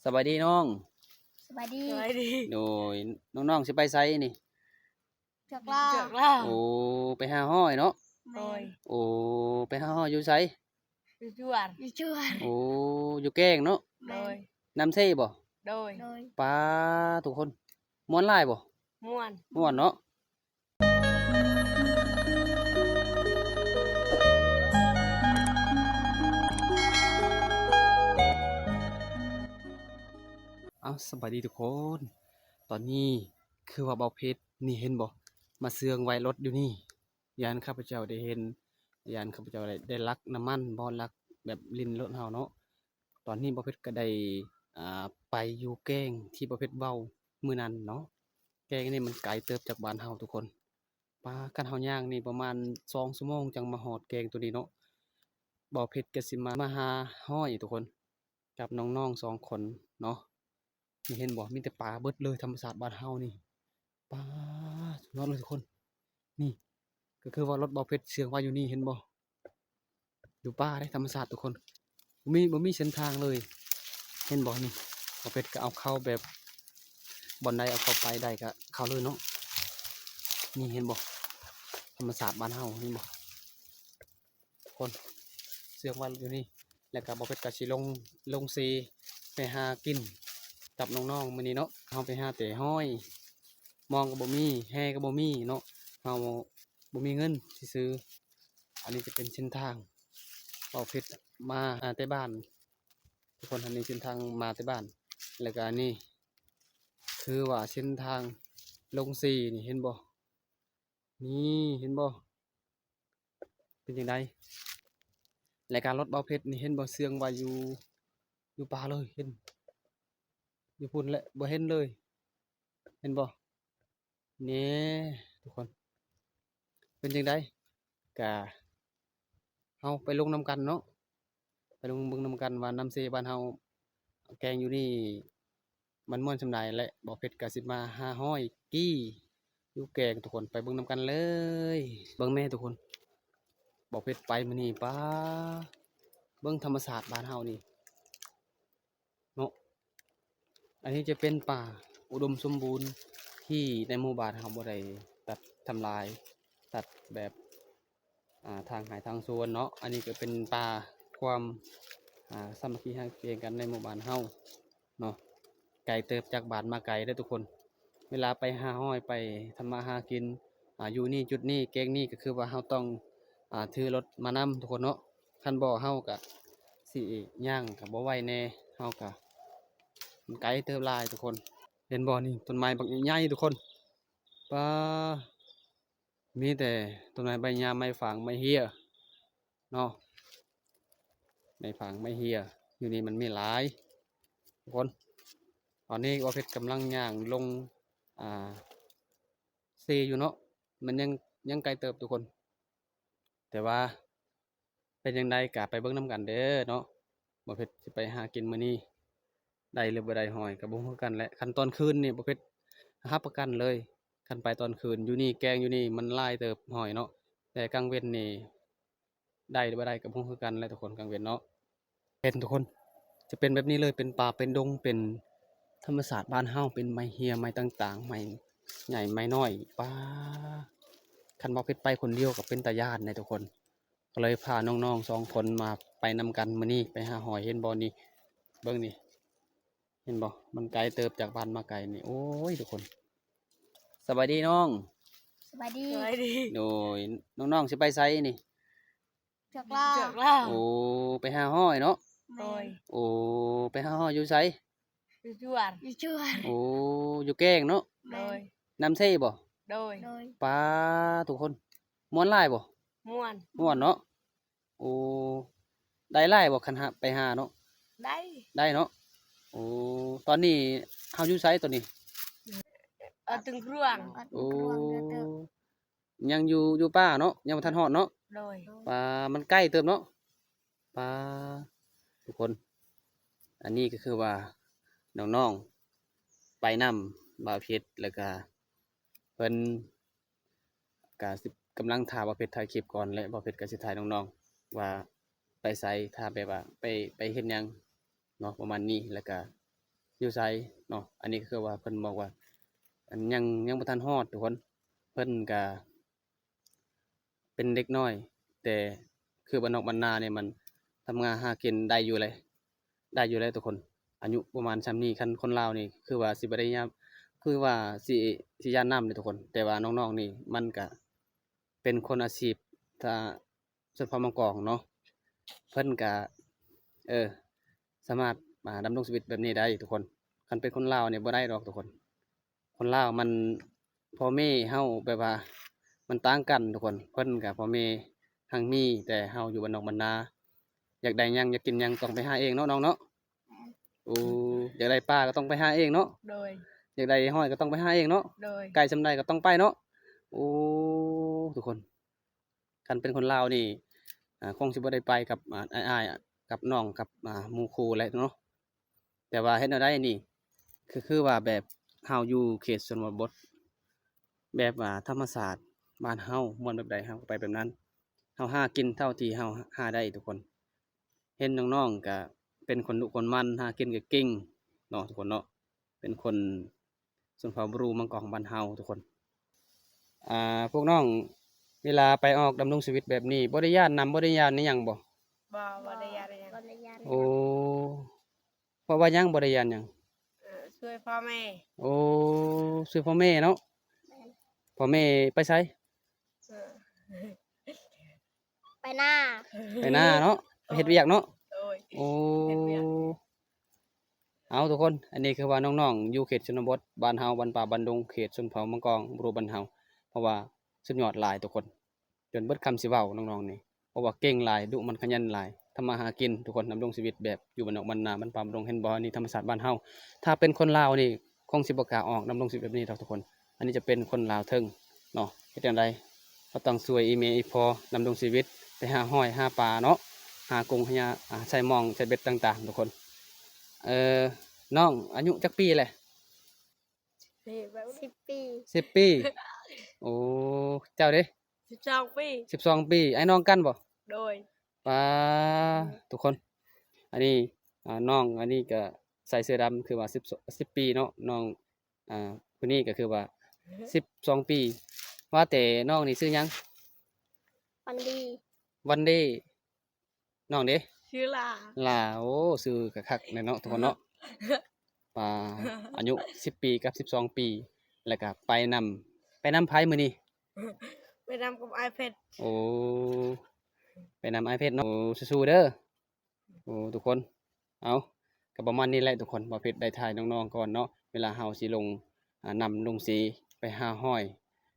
ສະບາຍດີນ້ອງ. ສະບາຍດີ. ສະບາຍດີ. ໂດຍ ນ້ອງໆຊິໄປໃສນີ້? ເຈາະລາວ. ເຈາະລາວ. ໂອ້ ໄປຫາຫອຍເນາະ. ໂດຍ. ໂອ້ ໄປຫາຫອຍຢູ່ໃສ? ຢູ່ຈວນ. ຢູ່ຈວນ. ໂອ້ ຢູ່ແກ້ງເນາະ. ໂດຍ. ນ້ຳເຊບໍ່? ໂດຍ. ໂດຍ. ປາ ທຸກຄົນ ມ່ວນຫຼາຍບໍ່? ມ່ວນ. ມ່ວນເນາະ. ເອົາ ສະບາຍດີທຸກຄົນ. ຕອນນີ້ຄືວ່າບ່າວເພັດນີ້ ເຫັນບໍ່ ມາເຊື່ອງໄວ້ລົດຢູ່ນີ້. ຢ້ານຂ້າພະເຈົ້າໄດ້ເຫັນ, ຢ້ານຂ້າພະເຈົ້າໄດ້ ໄດ້ລັກນ້ຳມັນບໍ່ ລັກແບບຫຼິ້ນລົດເຮົາເນາະ. ຕອນນີ້ບ່າວເພັດກໍໄດ້ ອ່າ ໄປຢູ່ແກ້ງທີ່ບ່າວເພັດເວົ້າມື້ນັ້ນເນາະ. ແກ້ງນີ້ມັນໄກເຕີບຈາກບ້ານເຮົາທຸກຄົນ. ປາ ຄັນເຮົາຍ່າງນີ້ປະມານສອງຊົ່ວໂມງຈັ່ງມາຮອດແກ້ງໂຕນີ້ເນາະ. ບ່າວເພັດກໍຊິມາ ມາຫາຫອຍທຸກຄົນ ກັບນ້ອງໆສອງຄົນເນາະ. ນີ້ເຫັນບໍ່ ມີແຕ່ປາເບິດເລີຍ ທຳມະຊາດບ້ານເຮົານີ້. ປາ ສຸດຍອດເລີຍທຸກຄົນ. ນີ້ກໍຄືວ່າລົດບ່າວເພັດເຊື່ອງໄວ້ຢູ່ນີ້ ເຫັນບໍ່? ຢູ່ປ່າເດ້ ທຳມະຊາດທຸກຄົນ ບໍ່ມີ ບໍ່ມີເສັ້ນທາງເລີຍ ເຫັນບໍ່? ນີ້ບ່າວເພັດກໍເອົາເຂົ້າແບບ ບ່ອນໃດເອົາເຂົ້າໄປໄດ້ກໍເຂົ້າເລີຍເນາະ. ນີ້ເຫັນບໍ່ ທຳມະຊາດບ້ານເຮົາ ເຫັນບໍ່? ຄົນ ເຊື່ອງໄວ້ຢູ່ນີ້ ແລ້ວກໍບ່າວເພັດກໍຊິລົງ ລົງເຊໄປຫາກິນກັບນ້ອງໆມື້ນີ້ເນາະ. ເຮົາໄປຫາແຕ່ຫອຍ ມອງກໍບໍ່ມີ ແຫກໍບໍ່ມີເນາະ ເຮົາບໍ່ມີເງິນຊິຊື້. ອັນນີ້ຈະເປັນເສັ້ນທາງບ່າວເພັດມາ ອາ ແຕ່ບ້ານທຸກຄົນ. ອັນນີ້ເສັ້ນທາງມາແຕ່ບ້ານ ແລ້ວກໍອັນນີ້ຄືວ່າເສັ້ນທາງລົງເຊນີ້ ເຫັນບໍ່? ນີ້ເຫັນບໍ່ ເປັນຈັ່ງໃດ? ແລະກະລົດບ່າວເພັດນີ້ ເຫັນບໍ່ ເຊື່ອງໄວ້ຢູ່ ຢູ່ປ່າເລີຍ ເຫັນ ຢູ່ພຸ້ນແຫຼະ ບໍ່ເຫັນເລີຍ ເຫັນບໍ່? ນີ້ທຸກຄົນ ເປັນຈັ່ງໃດ? ກະ ເຮົາໄປລົງນຳກັນເນາະ ໄປລົງເບິ່ງນຳກັນວ່ານ້ຳເຊບ້ານເຮົາ ແກ້ງຢູ່ນີ້ມັນມ່ວນສ່ຳໃດ ແລະບ່າວເພັດກະຊິມາຫາຫອຍກີ່ຢູ່ແກ້ງທຸກຄົນ ໄປເບິ່ງນຳກັນເລີຍ. ເບິ່ງແມ້ທຸກຄົນ ບ່າວເພັດໄປມື້ນີ້ ປາ ເບິ່ງທຳມະຊາດບ້ານເຮົານີ້ ເນາະ ອັນນີ້ຈະເປັນປ່າອຸດົມສົມບູນ ທີ່ໃນໝູ່ບ້ານເຮົາບໍ່ໄດ້ຕັດທຳລາຍ ຕັດແບບ ອ່າ ທາງໄຮ່ທາງສວນເນາະ. ອັນນີ້ກໍເປັນປ່າ ຄວາມ ອ່າ ສາມັກຄີຮັກແພງກັນໃນໝູ່ບ້ານເຮົາເນາະ. ໄກເຕີບຈາກບ້ານມາໄກເດີ້ທຸກຄົນ ເວລາໄປຫາຫອຍ ໄປທຳມາຫາກິນ ອ່າ ຢູ່ນີ້ຈຸດນີ້ແກ້ງນີ້ ກໍຄືວ່າເຮົາຕ້ອງ ອ່າ ຖືລົດມານຳທຸກຄົນເນາະ. ຄັນບໍ່ເຮົາກະຊິຍ່າງກະບໍ່ໄຫວແດ່ ເຮົາກະ ມັນໄກເຕີບຫຼາຍທຸກຄົນ. ເຫັນບໍ່ນີ້ ຕົ້ນໄມ້ບັກໃຫຍ່ໆທຸກຄົນ ປາ ມີແຕ່ຕົ້ນໄມ້ໃບຫຍ້າ ໄມ້ຝາງ ໄມ້ເຮ້ຍເນາະ ໄມ້ຝາງ ໄມ້ເຮ້ຍ ຢູ່ນີ້ມັນມີຫຼາຍທຸກຄົນ. ຕອນນີ້ບ່າວເພັດກຳລັງຍ່າງລົງ ອ່າ ເຊຢູ່ເນາະ ມັນຍັງ ຍັງໄກເຕີບທຸກຄົນ ແຕ່ວ່າເປັນຈັ່ງໃດກະໄປເບິ່ງນຳກັນເດີ້ເນາະ. ບ່າວເພັດຊິໄປຫາກິນມື້ນີ້ ໄດ້ຫຼືບໍ່ໄດ້ຫອຍກໍບໍ່ຮູ້ຄືກັນແຫຼະ. ຄັນຕອນຄືນນີ້ບ່າວເພັດຮັບປະກັນເລີຍ ຄັນໄປຕອນຄືນ ຢູ່ນີ້ແກ້ງຢູ່ນີ້ມັນຫຼາຍເຕີບຫອຍເນາະ ແຕ່ກາງເວັນນີ້ ໄດ້ຫຼືບໍ່ໄດ້ກໍບໍ່ຮູ້ຄືກັນແຫຼະທຸກຄົນ ກາງເວັນເນາະ. ເຫັນທຸກຄົນ ຈະເປັນແບບນີ້ເລີຍ ເປັນປ່າເປັນດົງ ເປັນທຳມະຊາດບ້ານເຮົາ ເປັນໄມ້ເຮ້ຍ ໄມ້ຕ່າງໆ ໄມ້ໃຫຍ່ໄມ້ນ້ອຍ ປາ ຄັນບ່າວເພັດໄປຄົນດຽວກໍເປັນຕາຢ້ານເດ້ທຸກຄົນ ກໍເລີຍພານ້ອງໆສອງຄົນມາໄປນຳກັນມື້ນີ້ ໄປຫາຫອຍ. ເຫັນບໍ່ນີ້ ເບິ່ງນີ້ ເຫັນບໍ່ ມັນໄກເຕີບຈາກບ້ານມາໄກນີ້ ໂອ້ຍ ທຸກຄົນ. ສະບາຍດີນ້ອງ. ສະບາຍດີ. ສະບາຍດີ. ໂດຍ ນ້ອງໆຊິໄປໃສນີ້? ເຈາະລາວ. ເຈາະລາວ. ໂອ້ ໄປຫາຫອຍເນາະ. ໂດຍ. ໂອ້ ໄປຫາຫອຍຢູ່ໃສ? ຢູ່ຈວນ. ຢູ່ຈວນ. ໂອ້ ຢູ່ແກ້ງເນາະ. ໂດຍ. ນ້ຳເຊບໍ່? ໂດຍ. ໂດຍ. ປາ ທຸກຄົນ ມ່ວນຫຼາຍບໍ່? ມ່ວນ. ມ່ວນເນາະ. ໂອ້ ໄດ້ຫຼາຍບໍ່ ຄັນຫາ ໄປຫາເນາະ? ໄດ້. ໄດ້ເນາະ. ໂອ້ ຕອນນີ້ເຮົາຢູ່ໃສຕອນນີ້? ເອີ ຕຶງກຣວງ. ໂອ້ ຍັງຢູ່ ຢູ່ປ່າເນາະ ຍັງບໍ່ທັນຮອດເນາະ. ໂດຍ. ປາ ມັນໄກເຕີບເນາະ. ປາ ທຸກຄົນ ອັນນີ້ກໍຄືວ່ານ້ອງໆໄປນຳບ່າວເພັດ ແລ້ວກະເພິ່ນກະຊິກຳລັງຖ້າບ່າວເພັດຖ່າຍຄລິບກ່ອນ ແລະບ່າວເພັດກະຊິຖ່າຍນ້ອງໆວ່າໄປໃສ ຖ້າແບບວ່າໄປ ໄປເຮັດຫຍັງເນາະ ປະມານນີ້. ແລ້ວກະ ຢູ່ໃສເນາະ. ອັນນີ້ກໍຄືວ່າເພິ່ນບອກວ່າ ອັນ ຍັງ ຍັງບໍ່ທັນຮອດທຸກຄົນ. ເພິ່ນກະເປັນເດັກນ້ອຍ ແຕ່ຄືບ້ານນອກບ້ານນານີ້ມັນທຳມາຫາກິນໄດ້ຢູ່ເລີຍ ໄດ້ຢູ່ແລ້ວທຸກຄົນ. ອາຍຸປະມານຊ່ຳນີ້ ຄັນຄົນລາວນີ້ຄືວ່າຊິບໍ່ໄດ້ຍາມ ຄືວ່າຊິ ຊິຢ້ານນ້ຳເດ້ທຸກຄົນ. ແຕ່ວ່ານ້ອງໆນີ້ມັນກະເປັນຄົນອາຊີບ ຖ້າ ຊົນເຜົ່າມັງກອງເນາະ ເພິ່ນກະ ເອີ ສາມາດ ອ່າ ດຳລົງຊີວິດແບບນີ້ໄດ້ທຸກຄົນ. ຄັນເປັນຄົນລາວນີ້ບໍ່ໄດ້ດອກທຸກຄົນ. ຄົນລາວມັນ ພໍ່ແມ່ເຮົາແບບວ່າມັນຕ່າງກັນທຸກຄົນ. ເພິ່ນກະພໍ່ແມ່ຮັ່ງມີ ແຕ່ເຮົາຢູ່ບ້ານນອກບ້ານນາ ຢາກໄດ້ຫຍັງ ຢາກກິນຫຍັງ ຕ້ອງໄປຫາເອງເນາະນ້ອງເນາະ. ໂອ້ ຢາກໄດ້ປາກໍຕ້ອງໄປຫາເອງເນາະ. ໂດຍ. ຢາກໄດ້ຫອຍກໍຕ້ອງໄປຫາເອງເນາະ. ໂດຍ. ໄກສ່ຳໃດກໍຕ້ອງໄປເນາະ. ໂອ້ ທຸກຄົນ ຄັນເປັນຄົນລາວນີ້ ອ່າ ຄົງຊິບໍ່ໄດ້ໄປກັບ ອ່າ ອ້າຍໆ ກັບນ້ອງ ກັບ ອ່າ ໝູ່ຄູ່ແຫຼະເນາະ. ແຕ່ວ່າເຮັດແນວໃດນີ້ ຄື ຄືວ່າແບບເຮົາຢູ່ເຂດຊົນນະບົດ ແບບວ່າທຳມະຊາດບ້ານເຮົາມ່ວນແບບໃດ ເຮົາກໍໄປແບບນັ້ນ. ເຮົາຫາກິນເທົ່າທີ່ເຮົາຫາໄດ້ທຸກຄົນ. ເຫັນນ້ອງໆ ກະເປັນຄົນດຸຄົນໝັ່ນ ຫາກິນກະເກັ່ງເນາະທຸກຄົນເນາະ. ເປັນຄົນຊົນເຜົ່າບຣູມັງກອງຂອງບ້ານເຮົາທຸກຄົນ. ອ່າ ພວກນ້ອງເວລາໄປອອກດຳລົງຊີວິດແບບນີ້ ບໍ່ໄດ້ຢ້ານນ້ຳ ບໍ່ໄດ້ຢ້ານອີ່ຫຍັງບໍ່? ບໍ່ ບໍ່ໄດ້ຢ້ານອີ່ຫຍັງ. ບໍ່ໄດ້ຢ້ານ. ໂອ້ ເພາະວ່າຫຍັງ ບໍ່ໄດ້ຢ້ານຫຍັງ? ເອີ ຊ່ວຍພໍ່ແມ່. ໂອ້ ຊ່ວຍພໍ່ແມ່ເນາະ. ແມ່ນ. ພໍ່ແມ່ໄປໃສ? ເອີ ໄປນາ. ໄປນາເນາະ. ເຮັດວຽກເນາະ. ໂດຍ. ໂອ້ ເຮັດວຽກ. ເອົາທຸກຄົນ ອັນນີ້ຄືວ່ານ້ອງໆຢູ່ເຂດຊົນນະບົດ ບ້ານເຮົາ ບ້ານປ່າ ບ້ານດົງ ເຂດຊົນເຜົ່າມັງກອງ ບຣູ ບ້ານເຮົາ ເພາະວ່າສຸດຍອດຫຼາຍທຸກຄົນ ຈົນເບິດຄຳຊິເວົ້ານ້ອງໆນີ້ ເພາະວ່າເກັ່ງຫຼາຍ ດຸໝັ່ນຂະຫຍັນຫຼາຍ ທຳມາຫາກິນທຸກຄົນ ດຳລົງຊີວິດແບບຢູ່ບ້ານນອກບ້ານນາ ບ້ານປ່າ ບ້ານດົງ ເຫັນບໍ່? ອັນນີ້ທຳມະຊາດບ້ານເຮົາ. ຖ້າເປັນຄົນລາວນີ້ ຄົງຊິບໍ່ກ້າອອກດຳລົງຊີວິດແບບນີ້ດອກທຸກຄົນ. ອັນນີ້ຈະເປັນຄົນລາວເທິງເນາະ ເຮັດຈັ່ງໃດ ເຮົາຕ້ອງຊ່ວຍອີ່ແມ່ອີ່ພໍ່ດຳລົງຊີວິດ ໄປຫາຫອຍຫາປາເນາະ ຫາກົງຫາຫຍ້າ ອ່າ ໃສ່ມອງໃສ່ເບັດຕ່າງໆ ທຸກຄົນ. ເອີ ນ້ອງອາຍຸຈັກປີແຫຼະ? ສິບປີ. ສິບປີ. ໂອ້ ເຈົ້າເດ? ສິບສອງປີ. ສິບສອງປີ. ອ້າຍນ້ອງກັນບໍ່? ໂດຍ. ປາ ອືມ ທຸກຄົນ ອັນນີ້ ອ່າ ນ້ອງອັນນີ້ກະໃສ່ເສື້ອດຳ ຄືວ່າສິບ ສິບປີເນາະ ນ້ອງ ອ່າ ຜູ້ນີ້ກໍຄືວ່າສິບສອງປີ. ວ່າແຕ່ນ້ອງນີ້ຊື່ຫຍັງ? ວັນດີ. ວັນດີ. ນ້ອງເດ? ຊື່ຫຼາ. ຫຼາ. ໂອ້ ຊື່ກະຄັກແຫຼະເນາະ ທຸກຄົນເນາະ. ປາ ອາຍຸສິບປີກັບສິບສອງປີ ແລ້ວກະໄປນຳ ໄປນຳໃຜມື້ນີ້? ໄປນຳກັບອ້າຍເພັດ. ໂອ້ ໄປນຳອ້າຍເພັດເນາະ. ໂອ້ ສູ້ໆເດີ. ໂອ້ ທຸກຄົນ ເອົາ ກໍປະມານນີ້ແຫຼະທຸກຄົນ ບ່າວເພັດໄດ້ຖ່າຍນ້ອງໆກ່ອນເນາະ ເວລາເຮົາຊິລົງ ອ່າ ນຳລຸງສີໄປຫາຫອຍ.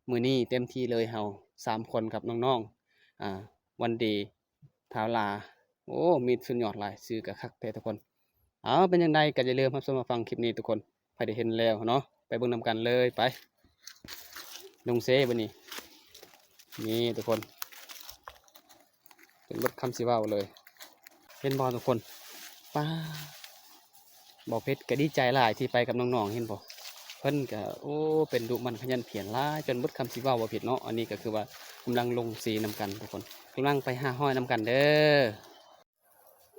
ມື້ນີ້ເຕັມທີ່ເລີຍ ເຮົາສາມຄົນກັບນ້ອງໆ ອ່າ ວັນດີ ທ້າວຫຼາ. ໂອ້ ມີດສຸດຍອດຫຼາຍ ຊື່ກະຄັກແທ້ທຸກຄົນ. ເອົາ ເປັນຈັ່ງໃດກໍຢ່າລືມຮັບຊົມຮັບຟັງຄລິບນີ້ທຸກຄົນ. ໃຜໄດ້ເຫັນແລ້ວເນາະ ໄປເບິ່ງນຳກັນເລີຍ ໄປ ດົງເຊບາດນີ້. ນີ້ທຸກຄົນ ຈົນເບິດຄຳຊິເວົ້າເລີຍ ເຫັນບໍ່ທຸກຄົນ? ປາ ບ່າວເພັດກໍດີໃຈຫຼາຍທີ່ໄປກັບນ້ອງໆ ເຫັນບໍ່? ເພິ່ນກໍ ໂອ້ ເປັນດຸໝັ່ນຂະຫຍັນພຽນຫຼາຍ ຈົນເບິດຄຳຊິເວົ້າ ບ່າວເພັດເນາະ. ອັນນີ້ກໍຄືວ່າກຳລັງລົງເຊນຳກັນທຸກຄົນ ກຳລັງໄປຫາຫອຍນຳກັນເດີ.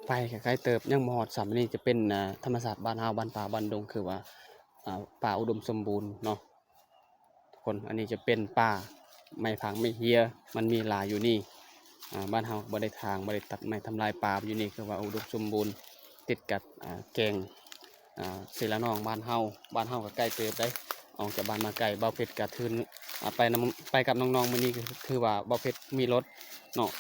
ໄປກໍໄກເຕີບ ຍັງບໍ່ຮອດຊ້ຳ. ອັນນີ້ຈະເປັນ ອ່າ ທຳມະຊາດບ້ານເຮົາ ບ້ານປ່າບ້ານດົງ ຄືວ່າ ອ່າ ປ່າອຸດົມສົມບູນເນາະທຸກຄົນ. ອັນນີ້ຈະເປັນປ່າໄມ້ພາງໄມ້ເຮຍ ມັນມີຫຼາຍຢູ່ນີ້. ອ່າ ບ້ານເຮົາບໍ່ໄດ້ຖາງ ບໍ່ໄດ້ຕັດໄມ້ທຳລາຍປ່າຢູ່ນີ້ ຄືວ່າອຸດົມສົມບູນ ຕິດກັບ ອ່າ ແກ້ງ ອ່າ ເຊລະນອງບ້ານເຮົາ. ບ້ານເຮົາກໍໄກເຕີບໄດ໋ ອອກຈາກບ້ານມາໄກ. ບ່າວເພັດກໍຖື ອ່າ ໄປນຳ ໄປກັບນ້ອງໆ ມື້ນີ້ກໍຖືວ່າບ່າວເພັດມີລົດເນາະ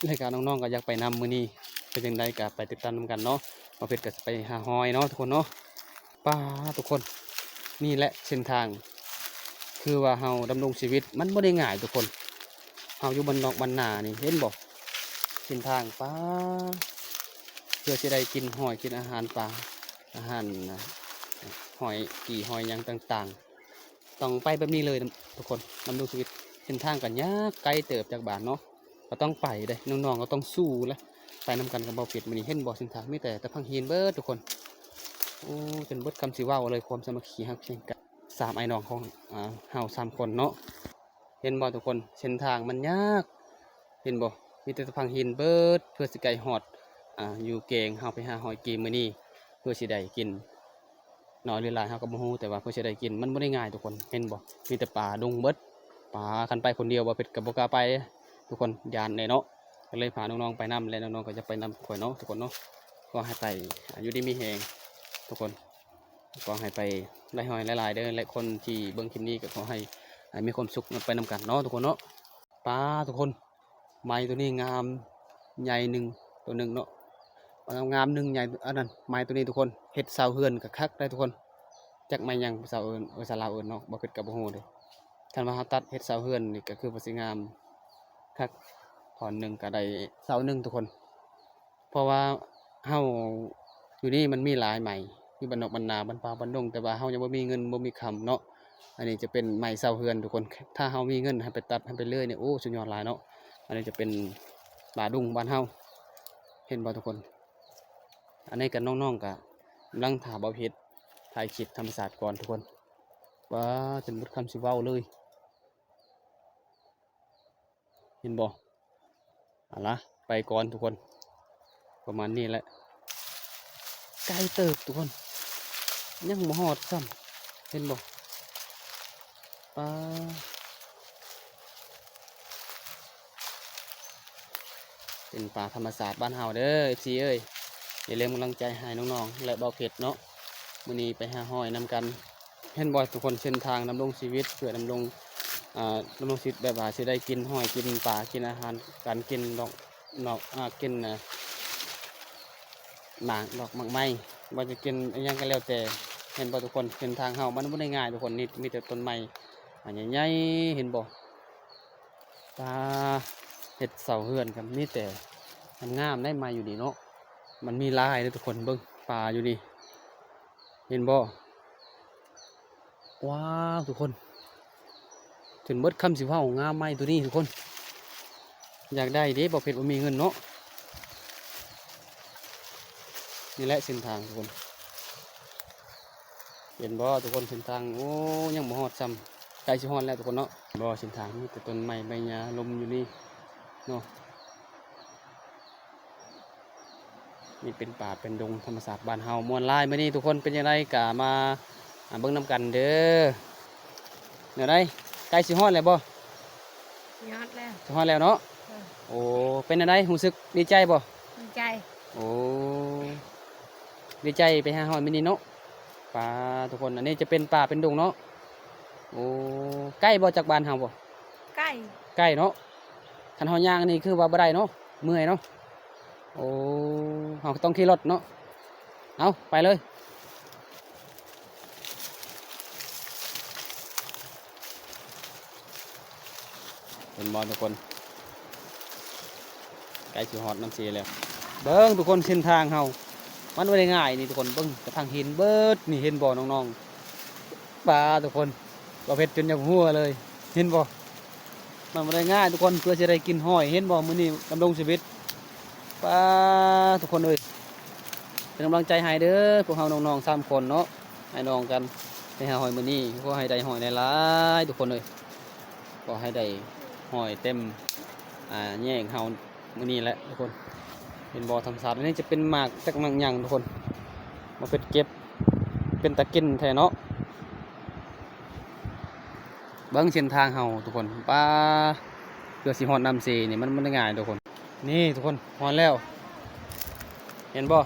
ແລ້ວກໍນ້ອງໆ ກໍຢາກໄປນຳມື້ນີ້. ເປັນຈັ່ງໃດກໍໄປຕິດຕາມນຳກັນເນາະ. ບ່າວເພັດກໍຊິໄປຫາຫອຍເນາະທຸກຄົນເນາະ. ປາ ທຸກຄົນ ນີ້ແຫຼະເສັ້ນທາງ ຄືວ່າເຮົາດຳລົງຊີວິດມັນບໍ່ໄດ້ງ່າຍທຸກຄົນ. ເຮົາຢູ່ບ້ານນອກບ້ານນານີ້ ເຫັນບໍ່ ເສັ້ນທາງ ປາ ເພື່ອຊິໄດ້ກິນຫອຍ ກິນອາຫານປາ ອາຫານ ຫອຍກີ່ຫອຍຫຍັງຕ່າງໆ ຕ້ອງໄປແບບນີ້ເລີຍທຸກຄົນ. ດຳລົງຊີວິດ ເສັ້ນທາງກໍຍາກ ໄກເຕີບຈາກບ້ານເນາະ ກໍຕ້ອງໄປເດ້. ນ້ອງໆ ກໍຕ້ອງສູ້ແຫຼະ ໄປນຳກັນກັບບ່າວເພັດ. ມື້ນີ້ເຫັນບໍ່ ເສັ້ນທາງມີແຕ່ຕະພັງຫີນເບິດທຸກຄົນ. ໂອ້ ຈົນເບິດຄຳຊິເວົ້າເລີຍ ຄວາມສາມັກຄີຮັກພຽງກັນ ສາມອ້າຍນ້ອງຂອງ ອ່າ ເຮົາສາມຄົນເນາະ. ເຫັນບໍ່ທຸກຄົນ ເສັ້ນທາງມັນຍາກ ເຫັນບໍ່ ມີແຕ່ຕະພັງຫີນເບິດ. ເພື່ອຊິໄກຮອດ ອ່າ ຢູ່ແກ້ງ ເຮົາໄປຫາຫອຍກີ່ມື້ນີ້ ເພື່ອຊິໄດ້ກິນ ໜ້ອຍຫຼືຫຼາຍເຮົາກໍບໍ່ຮູ້ ແຕ່ວ່າເພື່ອຊິໄດ້ກິນ ມັນບໍ່ໄດ້ງ່າຍທຸກຄົນ ເຫັນບໍ່? ມີແຕ່ປ່າດົງເບິດ ປ່າ ຄັນໄປຄົນດຽວ ບໍ່ເພັດກໍບໍ່ກ້າໄປ ທຸກຄົນ ຢ້ານແດ່ເນາະ ກໍເລີຍພານ້ອງໆໄປນຳ ແລະນ້ອງໆກໍຈະໄປນຳຂ້ອຍເນາະ ທຸກຄົນເນາະ ຂໍໃຫ້ໄປ ອາ ຢູ່ດີມີແຮງ ທຸກຄົນ ຂໍໃຫ້ໄປໄດ້ຮອຍຫຼາຍໆເດີ ແລະຄົນທີ່ເບິ່ງຄລິບນີ້ກໍຂໍໃຫ້ ໃຫ້ມີຄວາມສຸກໄປນຳກັນເນາະ ທຸກຄົນເນາະ. ປາ ທຸກຄົນ ໄມ້ໂຕນີ້ງາມ ໃຫຍ່ໜຶ່ງ ໂຕໜຶ່ງເນາະ ງາມໜຶ່ງ ໃຫຍ່ ອັນນັ້ນ ໄມ້ໂຕນີ້ທຸກຄົນ ເຮັດເສົາເຮືອນກໍຄັກໄດ໋ທຸກຄົນ ຈັກໄມ້ຫຍັງພາສາເອີ້ນ ພາສາລາວເອີ້ນເນາະ ບໍ່ເປັນກໍບໍ່ຮູ້ເດ້. ຄັນວ່າເຮົາຕັດເຮັດເສົາເຮືອນນີ້ກໍຄືວ່າຊິງາມຄັກ ທ່ອນໜຶ່ງກໍໄດ້ເສົາໜຶ່ງທຸກຄົນ ເພາະວ່າເຮົາຢູ່ນີ້ມັນມີຫຼາຍໄມ້ ຢູ່ບ້ານນອກບ້ານນາ ບ້ານປ່າບ້ານດົງ ແຕ່ວ່າເຮົາຍັງບໍ່ມີເງິນບໍ່ມີຄຳເນາະ. ອັນນີ້ຈະເປັນໄມ້ເສົາເຮືອນທຸກຄົນ ຖ້າເຮົາມີເງິນໃຫ້ໄປຕັດໃຫ້ໄປເລີຍນີ້ ໂອ້ ສຸດຍອດຫຼາຍເນາະ. ອັນນີ້ຈະເປັນປ່າດົງບ້ານເຮົາ ເຫັນບໍ່ທຸກຄົນ? ອັນນີ້ກໍນ້ອງໆກໍກຳລັງຖ້າບ່າວເພັດຖ່າຍຄລິບທຳມະຊາດກ່ອນທຸກຄົນ. ປາ ຈົນໝົດຄຳຊິເວົ້າເລີຍ. ເຫັນບໍ່? ເອົາລະ ໄປກ່ອນທຸກຄົນ ປະມານນີ້ແຫຼະ ໄກເຕີບທຸກຄົນ ຍັງບໍ່ຮອດຊ້ຳ ເຫັນບໍ່? ປາ ເປັນປ່າທຳມະຊາດບ້ານເຮົາເດີ ເອັຟຊີ ເອີຍ ຢ່າລືມກຳລັງໃຈໃຫ້ນ້ອງໆ ແລະ ບ່າວເພັດເນາະ ມື້ນີ້ໄປຫາຫອຍນຳກັນ. ເຫັນບໍ່ທຸກຄົນ? ເສັ້ນທາງດຳລົງຊີວິດ ເພື່ອດຳລົງ ອ່າ ດຳລົງຊີວິດແບບວ່າຊິໄດ້ກິນຫອຍກິນປາ ກິນອາຫານການກິນ ດອກ ດອກ ອ່າ ກິນ ອ່າ ໝາກດອກໝາກໄມ້ ວ່າຈະກິນອີ່ຫຍັງກໍແລ້ວແຕ່. ເຫັນບໍ່ທຸກຄົນ? ເສັ້ນທາງເຮົາມັນບໍ່ໄດ້ງ່າຍທຸກຄົນ ນີ້ມີແຕ່ຕົ້ນໄມ້ ອ່າ ໃຫຍ່ໆ ເຫັນບໍ່? ປາ ເຮັດເສົາເຮືອນກໍມີແຕ່ງາມໆ ໄດ້ມາຢູ່ນີ້ເນາະ ມັນມີຫຼາຍເດ້ທຸກຄົນ. ເບິ່ງປາຢູ່ນີ້ ເຫັນບໍ່? ວ້າວ ທຸກຄົນ ຈົນເບິດຄຳຊິເວົ້າ ງາມໄມ້ໂຕນີ້ທຸກຄົນ ຢາກໄດ້ເດ້ ບ່າວເພັດບໍ່ມີເງິນເນາະ. ນີ້ແຫຼະເສັ້ນທາງທຸກຄົນ ເຫັນບໍ່ທຸກຄົນ? ເສັ້ນທາງ ໂອ້ ຍັງບໍ່ຮອດຊ້ຳ ໃກ້ຊິຮອດແລ້ວທຸກຄົນເນາະ. ບໍ່ ເສັ້ນທາງມີແຕ່ຕົ້ນໄມ້ໃບຫຍ້າລົ້ມຢູ່ນີ້ເນາະ. ນີ້ເປັນປ່າເປັນດົງທຳມະຊາດບ້ານເຮົາ ມ່ວນຫຼາຍ. ມື້ນີ້ທຸກຄົນເປັນຈັ່ງໃດກໍມາ ອ່າ ເບິ່ງນຳກັນເດີ. ແນວໃດ ໃກ້ຊິຮອດແລ້ວບໍ່? ຊິຮອດແລ້ວ ຊິຮອດແລ້ວເນາະ. ເອີ ໂອ້ ເປັນແນວໃດ ຮູ້ສຶກດີໃຈບໍ່? ດີໃຈ. ໂອ້ ດີໃຈໄປຫາຮອດມື້ນີ້ເນາະ. ປາ ທຸກຄົນ ອັນນີ້ຈະເປັນປ່າເປັນດົງເນາະ. ໂອ້ ໃກ້ບໍ່ຈາກບ້ານເຮົາບໍ່? ໃກ້ ໃກ້ເນາະ. ຄັນເຮົາຍ່າງນີ້ຄືວ່າບໍ່ໄດ້ເນາະ ເມື່ອຍເນາະ. ໂອ້ ເຮົາກໍຕ້ອງຂີ່ລົດເນາະ. ເອົາ ໄປເລີຍ. ເຫັນບໍ່ທຸກຄົນ? ໃກ້ຊິຮອດນ້ຳເຊແລ້ວ. ເບິ່ງທຸກຄົນ ເສັ້ນທາງເຮົາ ມັນບໍ່ໄດ້ງ່າຍນີ້ທຸກຄົນ. ເບິ່ງແຕ່ທາງຫີນເບິດນີ້ ເຫັນບໍ່ນ້ອງໆ? ປາ ທຸກຄົນ ບ່າວເພັດຈົນຢາກຫົວເລີຍ ເຫັນບໍ່? ມັນບໍ່ໄດ້ງ່າຍທຸກຄົນ ເພື່ອຊິໄດ້ກິນຫອຍ ເຫັນບໍ່? ມື້ນີ້ດຳລົງຊີວິດ. ປາ ທຸກຄົນເອີຍ ເປັນກຳລັງໃຈໃຫ້ເດີ ພວກເຮົານ້ອງໆສາມຄົນເນາະ ອ້າຍນ້ອງກັນ ໄປຫາຫອຍມື້ນີ້ ຂໍໃຫ້ໄດ້ຫອຍຫຼາຍໆ ທຸກຄົນເອີຍ. ຂໍໃຫ້ໄດ້ຫອຍເຕັມ ອ່າ ແຍງເຮົາມື້ນີ້ແຫຼະທຸກຄົນ. ເຫັນບໍ່? ທຳມະຊາດ ອັນນີ້ຈະເປັນໝາກ ຈັກໝາກຫຍັງທຸກຄົນ ມາເປັດເກັບ ເປັນຕາກິນແທ້ເນາະ. ເບິ່ງເສັ້ນທາງເຮົາທຸກຄົນ ປາ ເພື່ອຊິຮອດນ້ຳເຊນີ້ ມັນ ມັນບໍ່ໄດ້ງ່າຍທຸກຄົນ. ນີ້ທຸກຄົນ ຮອດແລ້ວ ເຫັນບໍ່?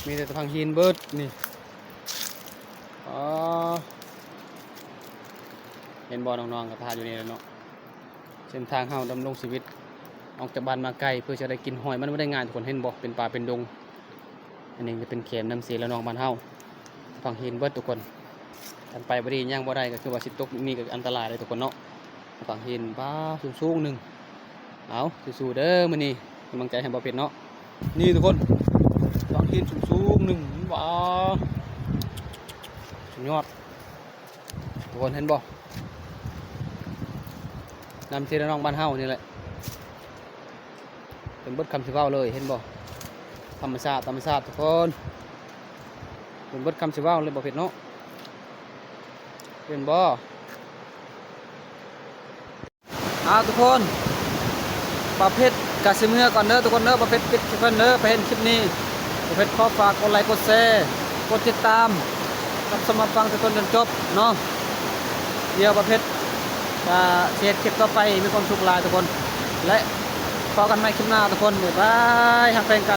ມີແຕ່ທາງຫີນເບິດນີ້. ອໍ ເຫັນບໍ່? ນ້ອງໆກໍຖ້າຢູ່ນີ້ແຫຼະເນາະ. ເສັ້ນທາງເຮົາດຳລົງຊີວິດ ອອກຈາກບ້ານມາໄກ ເພື່ອຈະໄດ້ກິນຫອຍ ມັນບໍ່ໄດ້ງ່າຍທຸກຄົນ. ເຫັນບໍ່? ເປັນປ່າເປັນດົງ. ອັນນີ້ຈະເປັນແຄມນ້ຳເຊລະນອງບ້ານເຮົາ ທາງຫີນເບິດທຸກຄົນ. ຄັນໄປບໍ່ດີຍ່າງບໍ່ໄດ້ ກໍຄືວ່າຊິຕົກນີ້ກໍອັນຕະລາຍເດ້ທຸກຄົນເນາະ. ທາງຫີນ ປາ ສູງໆໜຶ່ງ. ເອົາ ສູ້ໆເດີ ມື້ນີ້ກຳລັງໃຈໃຫ້ບ່າວເພັດເນາະ. ນີ້ທຸກຄົນ ທາງຫີນສູງໆໜຶ່ງ ປາ ສຸດຍອດ. ທຸກຄົນເຫັນບໍ່? ນ້ຳເຊລະນອງບ້ານເຮົານີ້ແຫຼະ ຈົນເບິດຄຳຊິເວົ້າເລີຍ ເຫັນບໍ່? ທຳມະຊາດ ທຳມະຊາດທຸກຄົນ ຈົນເບິດຄຳຊິເວົ້າເລີຍ ບ່າວເພັດເນາະ ເຫັນບໍ່? ອ້າວ ທຸກຄົນ ບ່າວເພັດກະຊິເມືອກ່ອນເດີທຸກຄົນເດີ. ບ່າວເພັດປິດຄລິບກ່ອນເດີ ໃຜເຫັນຄລິບນີ້ ບ່າວເພັດຂໍຝາກກົດໄລ ກົດແຊ ກົດຕິດຕາມ ຮັບຊົມຮັບຟັງແຕ່ຕົ້ນຈົນຈົບເນາະ. ດຽວບ່າວເພັດຈະຊິເຮັດຄລິບຕໍ່ໄປ. ມີຄວາມສຸກຫຼາຍທຸກຄົນ ແລະ ພໍ້ກັນໃໝ່ຄລິບໜ້າທຸກຄົນ. ບາຍບາຍ. ຮັກແພງກັນ.